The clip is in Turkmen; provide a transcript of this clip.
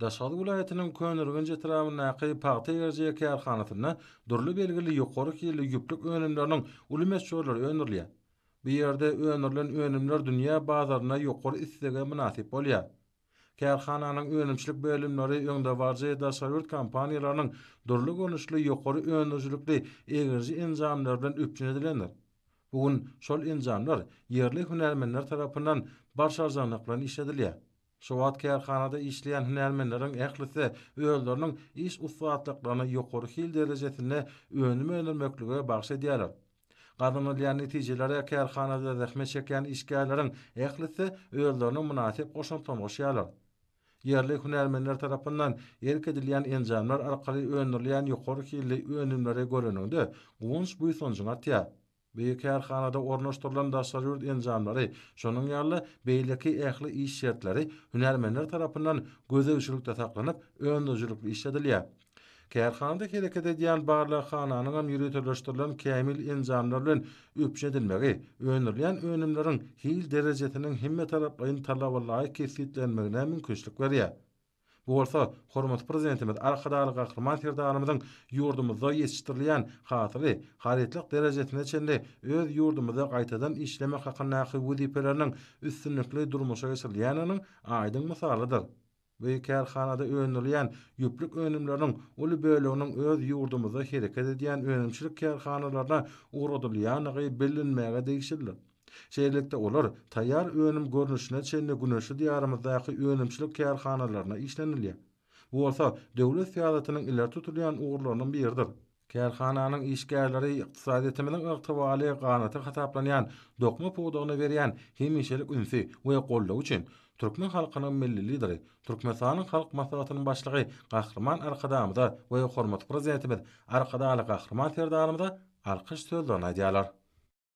Daşoguz welaýatynyň Köneürgenç etrabyndaky pagta egriji kärhanasynda dürli belgili ýokary hilli ýüplük önümleriniň uly möçberleri öndürilýär. Bu ýerde öndürilen önümler dünýä bazarynda ýokary islege mynasyp bolýar. Kärhananyň önümçilik bölümleri öňdebaryjy daşary ýurt kompaniýalarynyň dürli görnüşli ýokary öndürijilikli egriji enjamlary bilen üpjün edilendir. Bu gün şol enjamlar ýerli hünärmenler tarapyndan başarjaňlyk bilen işledilýär. Şu wagt kärhanada işleýän hünärmenleriň ählisi özleriniň iş ussatlyklaryny ýokary hil derejesinde önüm öndürmeklige bagyş edýärler. Gazanylýan netijelere kärhanada zähmet çekýän işgärleriň ählisi özleriniň mynasyp goşantlaryny goşýarlar. Ýerli hünärmenler tarapyndan erk edilýän enjamlar arkaly öndürilýän ýokary hilli önümleri göreniňde guwanç-buýsanjyň artýar. Bu kärhanada ornaşdyrylan daşary ýurt enjamlary, şonuň ýaly-da beýleki ähli iş şertleri hünärmenler tarapyndan gözegçilikde saklanyp, öndürijilikli işledilýär. Kärhanada hereket edýän barlaghananyň hem ýöriteleşdirilen kämil enjamlar bilen üpjün edilmegi, öndürilýän önümleriň hil derejesiniň hemmetaraplaýyn talaba laýyk kesgitlenmegine mümkinçilik berýär. Bu bolsa hormatly Prezidentimiz Arkadagly Gahryman Serdarymyzyň ýurdumyzda ýetişdirilýän hasyly harytlyk derejesine çenli öz ýurdumyzda gaýtadan işlemek hakyndaky wezipeleriniň üstünlikli durmuşa geçirilýändiginiň aýdyň mysalydyr. Bu kärhanada öndürilýän ýüplük önümleriniň uly böleginiň öz ýurdumyzda hereket edýän önümçilik kärhanalaryna ugradylýandygy bellenmäge degişlidir. Şeýlelikde, olar taýýar önüm görnüşine çenli güneşli Diýarymyzdaky önümçilik kärhanalarynda işlenilýär. Bu bolsa döwlet syýasatynyň ileri tutulýan ugurlarynyň biridir. Kärhananyň işgärleri ykdysadyýetimiziň ygtybarly ganaty hasaplanýan dokma pudagyna berýän hemişelik ünsi we goldawy üçin türkmen halkynyň Milli Lideri, Türkmenistanyň Halk Maslahatynyň Başlygy Gahryman Arkadagymyza we hormatly Prezidentimiz Arkadagly Gahryman Serdarymyza alkyş sözlerini aýdýarlar.